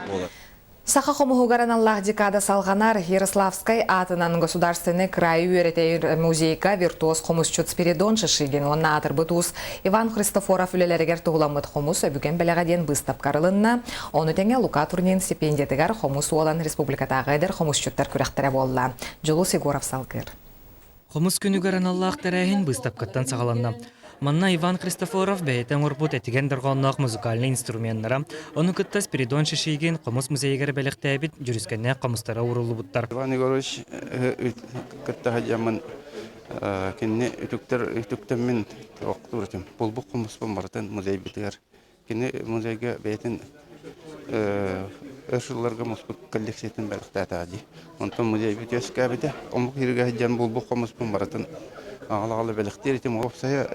буолар. Саха хомуһугар аналлаах декада салҕанар. Ярославскай аатынан Государственный кыраайы үөрэтэр музейга виртуоз хомусчут Спиридон Шишигин уонна аатырбыт уус Иван Христофоров үлэлэригэр туһуламмыт хомус өбүгэм бэлэҕэ диэн быыстапка арылынна. Ону тэҥэ Лука Турнин стипендиятыгар хомус уолан республикатааҕы эдэр хомусчуттар күрэхтэрэ буолла. Дьулус Егоров салгыыр. Хомус күнүгэр аналлаах тэрээһин быыстапкаттан саҕаланна. Манна Иван Христофоров бэйэтэ оҥорбут этигэн дорҕоонноох музыкальнай инструменнара, ону кытта Спиридон Шишигин хомус музейыгар бэлэхтээбит дьүрүскэннээх хомустара ууруллубуттар. Иван Егорович кытта сылдьаммын кинини үтүктэр үтүктэммин охтуур этим. Булбут хомуспун барытын музейбытыгар. Кини музейга бэйэтин өр сылларга муспут коллекциятын бэлэхтээтэҕэ дии. Онтон музейбыт үөскээбитэ. Омук иһиргэ сылдьан булбут хомуспун барытын аҕала-аҕала бэлэхтиир этим. Уопсайа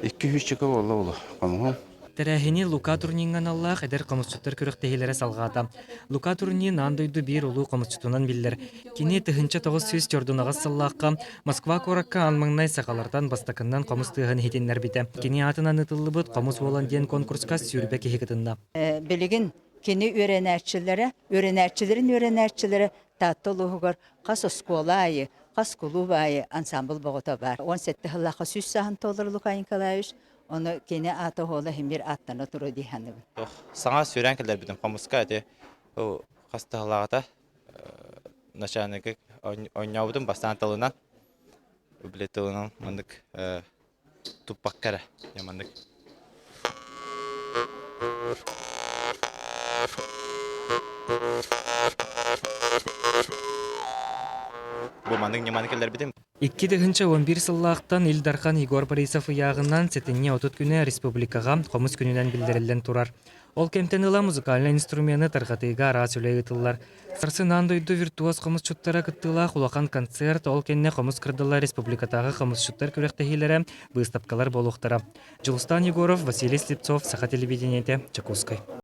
200 чека буолла буолуо хомуһум. Тэрээһини Лука Турниҥҥа аналлаах эдэр хомусчуттар күрэхтэһиилэрэ салҕаата. Лука Турнин аан дойду биир улуу хомусчутунан биллэр. Кини 1900 чордунаҕас сыллаахха Москва куоракка аан маҥнай сахалартан бастакыннан хомус тыаһын иһитиннэрбитэ. Кини аатынан ыытыллыбыт «Хомус уолан» диэн конкурска 20 киһи кытынна. Билигин кини үөрэнээччилэрэ, үөрэнээччилэрин үөрэнээччилэрэ Таатта улууһугар хас оскуола аайы, хас кулууп аайы ансамбл боҕото баар. 17 сыллаахха 100 сааһын толору Лука Николаевич, ону кини аата оһуола иһин ааттана туруо дии саныыбын. Саҥа сүүрэн кэлэрбитин хомуска ити хас тыһылааҕыта начальнигы оонньообутум бастаан тылынан били тылынан маннык туппакка эрэ маннык бу маннык ньыманы киллэрбитим. 2011 сыллаахтан Ил Дархан Егор Борисов ыйааҕынан сэтинньи 30 күнэ республикаҕа хомус күнүнэн биллэриллэн турар. Ол кэмтэн ыла музыкальнай инструмены тарҕатыыга араас үлэ ыытыллар. Сарсын аан дойду виртуоз хомусчуттара кыттыылаах улахан концерт, ол кэннэ хомус кырдала республикатааҕы хомусчуттар күрэхтэһиилэрэ, быыстапкалар буолуохтара. Дьулустаан Егоров, Василий Слепцов, Саха телевидениетэ, Дьокуускай.